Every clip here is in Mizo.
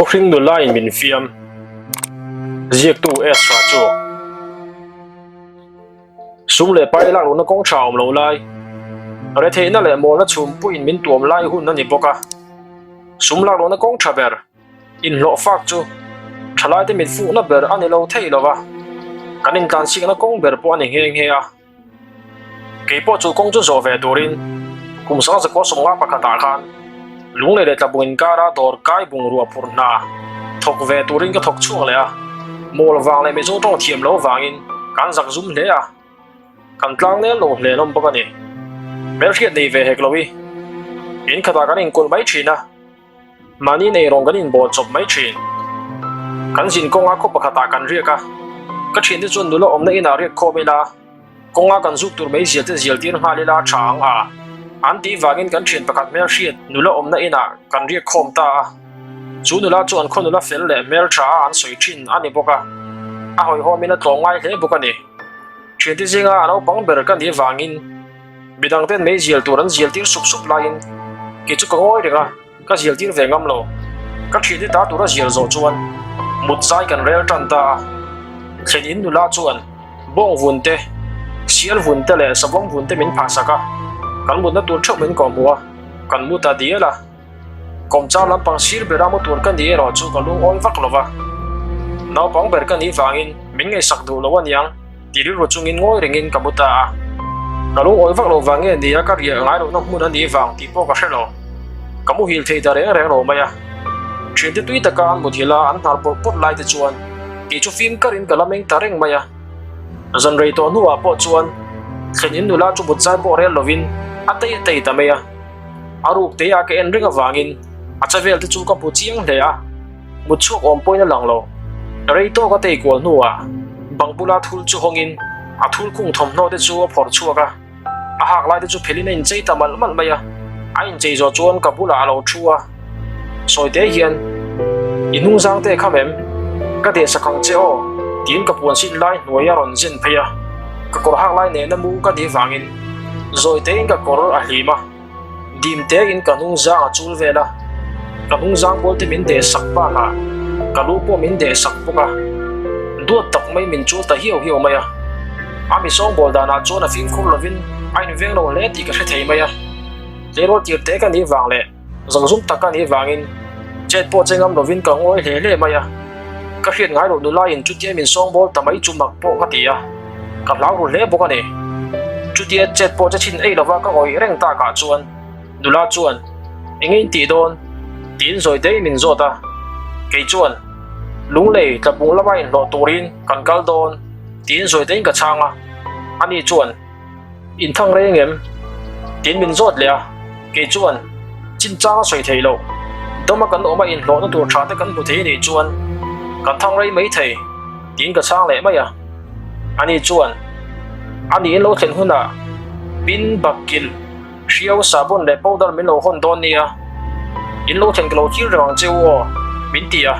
Khawhring nula in min fiam. Ziaktu Ezra chu sum leh pai lak lohna kawng tha awm lo lai, retheihna leh mawlna chhumpuiin min tuam lai hun a ni bawk a. Sum lak lohna kawng tha ber, inhlawh fak chu thalaite mit fuhna ber a ni lo thei lo va, kan intlansikna kawng ber pawh a ni nghe nghe a. Kei pawh chu kawng chu zawh ve turin kum sangzakua sawmnga pakhatah khan Lunglei leh Tlabung inkara dawr kai bungrua phurh hna thawk ve turin ka thawk chhuak leh a, mawl vang leh Mizo tawng thiam lo vangin kan zak zum hle a, kan tlang nel lo hle hlawm bawk a ni. Hmelhriat nei ve hek lo i, in khatah kan inkulh mai thin a. Mahni nei rawng kan inbawl chawp mai thin. Kan zin kawnga khaw pakhatah kan riak a, ka thiante chuan nula awmna inah riak khawm ila, kawnga kan zuk tur mai zial te zial tir nghal ila tha ang a, an tih vangin kan thian pakhat hmelhriat nula awmna inah kan riak khawm ta a. Chu nula chu an khaw nula fel leh hmeltha a an sawi thin a ni bawk a, a hawihhawmin a tlawmngai hle bawk a ni. Thiante zinga a naupang ber ka nih vangin, Midang ten mei zial tur an zial tir sup sup laiin kei chu ka ngawi reng a, ka zial tir ve ngam lo. Ka thiante ta tura zial zawh chuan mut zai kan rel tan ta a. Thlen in nula chuan bawng vun te, sial vun te leh savawm vun te min phah sak a, kan mutna tur theuh min kawhhmuh a, kan mu ta dial a. Kawmchar lampang sir bera mu tur ka ni erawh chu ka lungawi vak lo va, naupang ber ka nih vangin min ngaihsak duh lo aniang ti rilru chungin ngawi rengin ka mu ta a. Ka lungawi vak lo vang nge nia ka riah ngai lohna hmun a nih vang tih pawh ka hre lo. Ka muhil thei ta reng reng lo mai a. Thiante tui taka an muthilh a an hnar pawrh pawrh lai te chuan kei chu fim karin ka la meng ta reng mai a. Zan rei tawh hnuah pawh chuan thlen in nula chu mut zai pawh rel lovin a tei a tei ta mai a. A ruk te a ka en reng avangin a chavel te chu ka hmu chiang hle a, mut chhuak awm pawhin a lang lo. Rei tawk a tei kual hnuah bang bula thul chu hawngin a thul khung thawmhnaw te chu a phawrh chhuak a, a hak lai te chu phelin a inchei ta malh malh mai a. A inchei zawh chuan ka bulah a lo thu a, sawi te hian, I hnungzang te kham em? Ka deh sak ang che aw, tiin ka puan sin lai hnuai a rawn zen phei a, ka kawr hak lai nena mu ka nih vangin Zawi tein ka kawr a hlim a, dim tein ka hnungzang a chul vel a, ka hnungzang bual te min deh sak bakah ka lu pawh min deh sak bawk a, duat tak mai min chul ta hiau hiau mai a. A mi sawngbawl danah chuan a fimkhur lovin a inveng lo hle tih ka hre thei mai a, tleirawl tir te ka nih vang leh Zangzum tak a nih vangin chet pawh che ngam lovin ka ngawi hle hle mai a, ka hriat ngai loh nulaiin chutia min sawngbawl ta mai chu mak pawh ka ti a, ka hlau ru hle bawk a ni. Chutia chet pawh che chhin ei lova ka ngawih reng takah chuan nula chuan eng in tih dawn? tiin zawi deuhin min zawt a, kei chuan Lunglei tlabung lama inhlawh turin kan kal dawn tiin zawi deuhin ka chhang a, ani chuan. Inthang reng em? Tiin min zawt leh a, kei chuan chinchang a sawi theih loh. Dama kan awm a inhlawhna tur tha te kan hmu thei anih chuan kan thang rei mai thei tiin ka chhang leh mai a. Ani chuan a niin lo thlen hunah pin bakkilh hriau sahbawn leh powder min lo hawn dawn nia, in lo thlen ka lo thlir reng ang che u aw min ti a.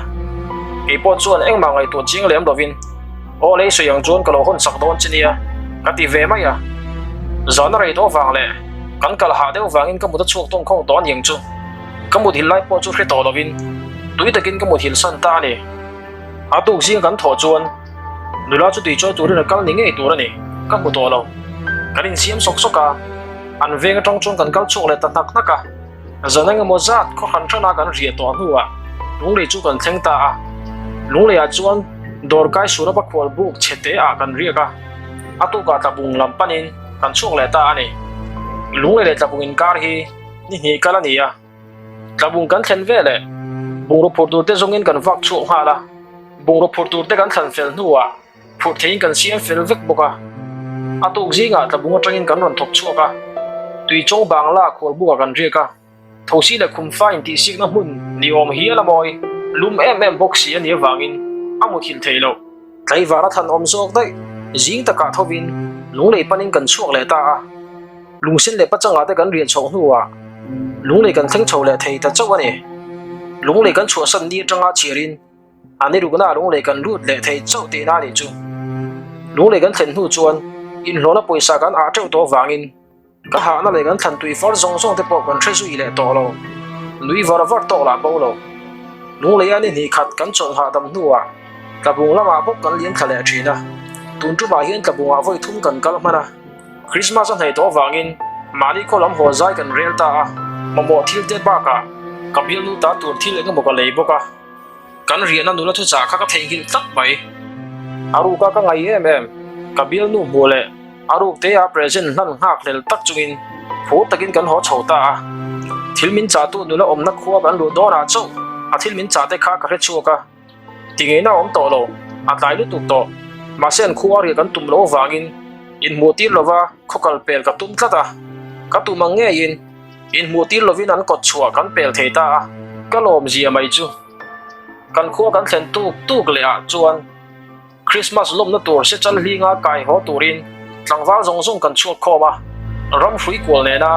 Kei pawh chuan engmah ngaihtuah chiang lem lovin Aw lei sawi ang chuan ka lo hawn sak dawn che nia ka ti ve mai a, zan a rei tawh vang leh kan kal hah deuh vangin ka mut a chhuak tawng khawng tawh a niang chu. Ka mut hil lai pawh chu hre tawh lovin tui takin ka mut hil san ta a ni. A tuk zing kan thawh chuan nula chu tui chawi turin a kal ni ngei tur a ni, ka hmu tawh lo. Kan insiam sawk sawk a, an veng atang chuan kan kal chhuak leh ta hnak hnak a. Zan eng emaw zat khaw hran hrana kan riah tawh hnuah Lunglei chu kan thleng ta a. Lungleiah chuan dawrkai Surapa khual buk chhe te ah kan riak a, a tukah Tlabung lam panin kan chhuak leh ta a ni. Lunglei leh Tlabung inkar hi ni hnih kal a ni a, Tlabung kan thlen veleh bungraw phur tur te zawngin kan vak chhuak nghal a, bungraw phur tur te kan thlan fel hnuah Phurh theiin kan siam fel vek bawk a, a tuk zingah tlabung atangin kan rawn thawk chhuak a, tui chawng bangla khualbukah kan riak a, thosi leh khumfa intihsikna hmun ni awm hial a mawi, lum em em bawk si a nih avangin a muthilh theih loh. Tlaivar a than awm zawk daih, zing takah thovin lunglei panin kan chhuak leh ta a, lungsen leh pachangah te kan riah chhoh hnuah lunglei kan thleng chho leh thei ta chauh a ni. Lunglei kan chhuahsan ni atanga chhiarin A ni rukna lunglei kan lut leh thei chauh tihna a nih chu. Lunglei kan thlen hnu chuan inhlawhna pawisa kan ah teuh tawh avangin ka hahna leh kan thlan tui far zawng zawng te pawh kan hre zui leh tawh lo. Nui var var tawk lah bo lo. Lungleia ni hnih khat kan chawlh hahdam hnuah Tlabung lamah bawk kan liam thla leh thin a, tun tumah hian Tlabungah vawi thum kan kal hman a. Christmas a hnaih tawh avangin mahni khaw lam haw zai kan rel ta a, mamawh thil te bakah ka bialnu ta tur thil eng emaw ka lei bawk a. Kan riahna nula thuchah kha ka theihnghilh tlat mai. A ruka ka ngai em em, ka bialnu hmuh leh a ruk te a present hlan nghak hlel tak chungin phur takin kan haw chho ta a. Thil min chahtu nula awmna khua kan luh dawnah chauh a thil min chah te kha ka hre chhuak a. Ti ngeina a awm tawh lo, a tlai lutuk tawh. Mahse an khua riah kan tum loh avangin inhmuh tir lova khaw kal pel ka tum tlat a. Ka tum ang ngeiin inhmuh tir lovin an kawt chhuah kan pel thei ta a, ka lawm zia mai chu. Kan khua kan thlen tuk tuk leh ah chuan Christmas lawmna tur sechal hlinga kai haw turin tlangval zawng zawng kan chhuak khawm a, ram hrui kual nena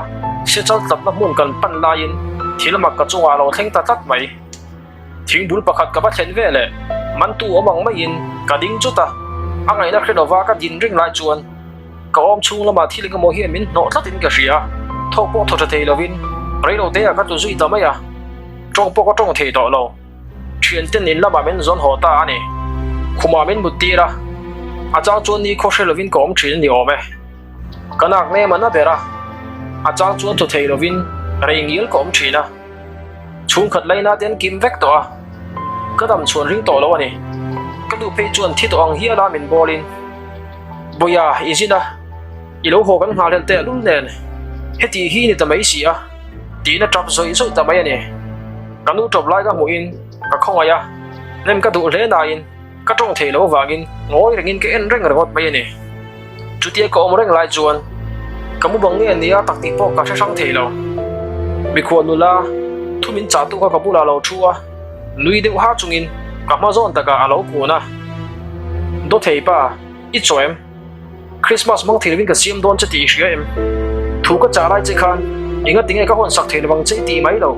sechal tlatna hmun kan pan laiin thil mak ka chungah a lo thleng ta tlat mai. Thingbul pakhat ka va thlen ve leh mantu awm ang maiin ka ding chut a, a ngaihna hre lova ka din reng lai chuan ka awm chhung lamah thil engemaw hian min hnawh tlatin ka hria, thawk pawh thaw tha thei lovin reilo te ah ka tlu zui ta mai a, tawng pawh ka tawng thei tawh lo. Thianten in lamah min zawn haw ta a ni. Khumah min mut tir a, a chang chuan ni khaw hre lovin ka awm thin a ni awm e. Ka nak nem a na ber a, a chang chuan thaw thei lovin rei ngial ka awm thin a. Chhungkhat laina te an kim vek tawh a, ka dam chhuan ring tawh lo a ni. Ka nu phei chuan thi tawh ang hial a min bawlin, Bawia, i zin a, i lo haw kan nghahhlelh teh lul nen, heti hi ni ta mai si a, tiin a tap zawih zawih ta mai a ni. Ka nu tawp lai ka hmuhin ka khawngaih a, nem ka duh hle nain ka tawng thei lo avangin ngawi rengin ka en reng ringawt mai a ni. Chutia ka awm reng lai chuan ka mu bang nge nia tak tih pawh ka hre hrang thei lo. Mikhual nula thu min chah tu kha ka bulah a lo thu a, nui deuh ha chungin ka hma zawn takah a lo kun a. Dawthei pa, i chaw em? Christmas hmang thei lovin ka siam dawn che tih i hria em? Thu ka chah lai che khan enga tinge ka hawn sak thei lovang che i tih mai lo.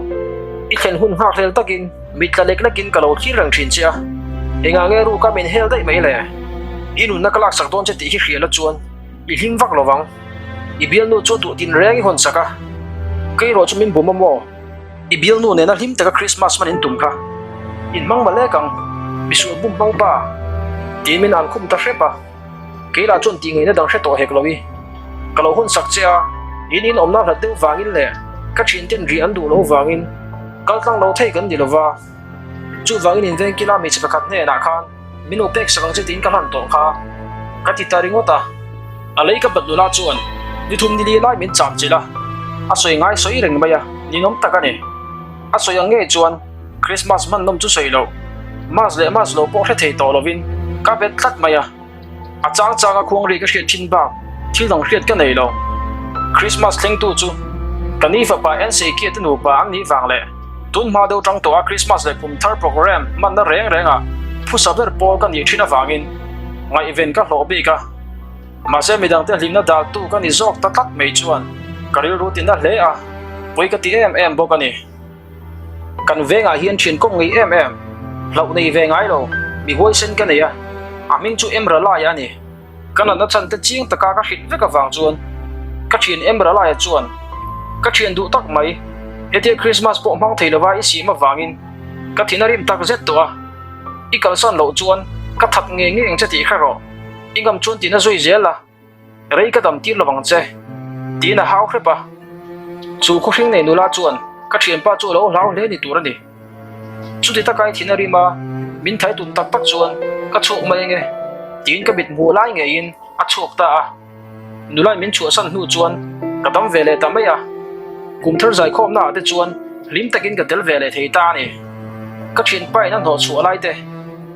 I thlen hun nghak hlel takin mit tla lek lekin ka lo thlir reng thin che a, engah nge ruka min hel daih mai le? I nunna ka laksak dawn che tih hi hria la chuan i hlim vak lovang. I bialnu chu duh tin reng i hawn sak a, ka erawh chu min bum a maw? I bialnu nena hlim taka Christmas hman in tum kha in hmang malek ang, misual bum hmang pa tiin min an khum ta hrep a. Kei lah chuan tih ngaihna dang hre tawh hek lo i, ka lo hawn sak che a, in in awmna hlat deuh vangin leh ka thianten rih an duh loh vangin kal tlang lo thei kan ni lo va, chuvangin in vengkila hmeichhe pakhat hnenah khan min lo pek sak ang che tiin ka hlan tawh kha ka ti ta ringawt a. A lei ka bat nula chuan ni thum ni li lai min cham chilh a, a sawi ngai sawi reng mai a, ninawm tak a ni. A sawi ang ngei chuan Christmas hman nawm chu sawi loh, Mas leh mas lo pawh hre thei tawh lovin ka bet tlat mai a. A chang changa khuang ri ka hriat thin bak thil dang hriat ka nei lo. Christmas thlengtu chu ka ni fapa Enseikia te nupa an nih vang leh tun hma deuh tang tawha Christmas leh kum thar program hmanna reng renga phusa ber pawl ka nih thin avangin ngaihven ka hlawh bik a. Mahse midangte hlimna daltu ka ni zawk ta tlat mai chuan ka rilru tina hle a, pawi ka ti em em bawk a ni. Kan vengah hian thian kawng ngei em em, hlauh nei ve ngai lo, mi huaisen ka nei a, a hming chu Emra Laia a ni. Ka natna chhan te chiang taka ka hrilh vek avang chuan ka thian Emra Laia chuan ka thian duh tak mai, hetia Christmas pawh hmang thei lova i siam avangin ka thin a rim tak zet tawh a, i kalsan loh chuan ka that ngei ngei ang che tih hre rawh, i ngam chuan tina zui zel a. Rei ka dam tir lovang che, tiin a hau hrep a. Chu khawhring nei nula chuan ka thianpa chu a lo hlau hle ni tur a ni. Chuti taka i thin a rim a, min thai tum tak tak chuan ka chhuak mai ange, tiin ka mit hmuh lai ngeiin a chhuak ta a. Nulain min chhuahsan hnu chuan ka dam ve leh ta mai a. Kum thar zaikhawmna ah te chuan hlim takin ka tel ve leh thei ta a ni. Ka thianpa in a hnawh chhuah lai te,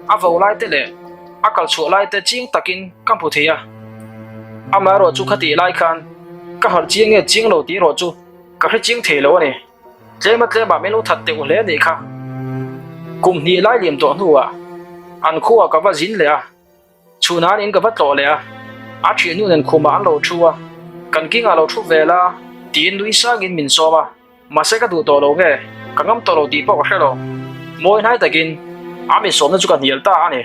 a vo lai te leh A kal chhuah lai te chiang takin ka hmu thei a, amaherawh chu khatih lai khan ka harh chiang nge chiang lo tih erawh chu ka hre chiang thei lo a ni. Tlema tlemah min lo that teuh hle a nih kha. Kum hnih lai liam tawh hnuah an khuaah ka va zin leh a, chhunah in ka va tlawh leh a, a thiannu nen khumah an lo thu a, kan kingah lo thu ve la tiin nui sangin min sawm a. Mahse ka duh tawh lo nge, ka ngam tawh lo tih pawh ka hre lo. Mawi hnai takin a mi sawmna chu ka hnial ta a ni.